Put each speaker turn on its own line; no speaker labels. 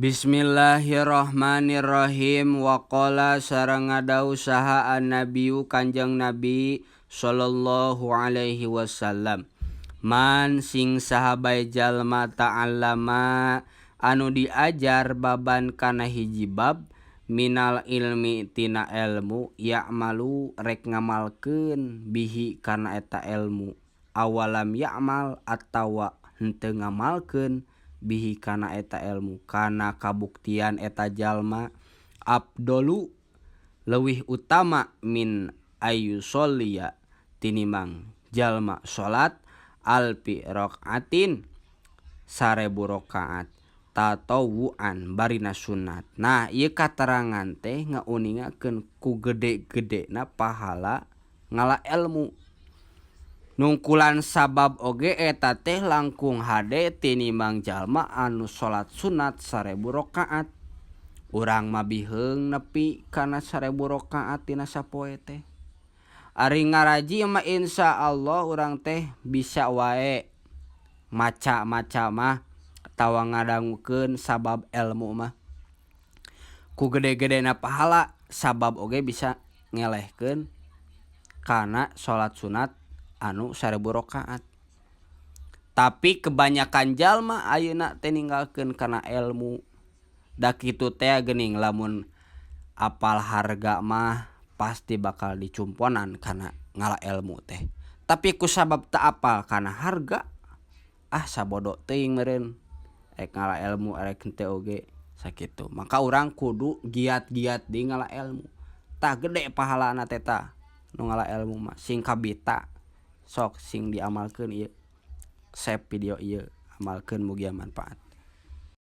Bismillahirrahmanirrahim. Waqala sareng ngadawuh saha an-nabiyyu Kanjeng Nabi sallallahu alaihi wasallam, man sing saha bae jalma ta'allama anu diajar baban kana hiji bab minal ilmi tina elmu, ya'malu rek ngamalkeun bihi kana eta elmu, awalam ya'mal atawa henteu ngamalkeun bihi kana eta elmu, kana kabuktian eta jalma afdhalu leuwih utama min ayyusholliya tinimbang jalma salat alfi raqaatin 1000 rakaat tatawwuan barina sunat. Nah, ieu katerangan teh ngauningakeun ku gede-gedena pahala ngala elmu. Nungkulan sabab oge eta teh langkung hade tinimbang jalma anu salat sunat 1000 rakaat. Urang mah biheung nepi kana 1000 rakaat tina sapoe teh. Ari ngaraji mah insyaallah urang teh bisa wae maca-maca mah atawa ngadangukeun sabab elmu mah. Ku gede-gedena pahala sabab oge bisa ngelehkeun kana salat sunat anu 1000 rakaat. Tapi kebanyakan jalma ayeuna teh ninggalkeun kana elmu. Da kitu teh geuning lamun apal harga mah pasti bakal dicumponan kana ngala elmu teh. Tapi ku sabab teu apal kana harga, ah, sabodo teuing meureun rek ngala elmu rek henteu oge sakitu. Maka urang kudu giat-giat deui ngala elmu. Tah, gede pahalana teh tah nu ngala elmu mah sing kabita. Sok sing diamalkeun ieu. Save video ieu, amalkeun, mugia manfaat.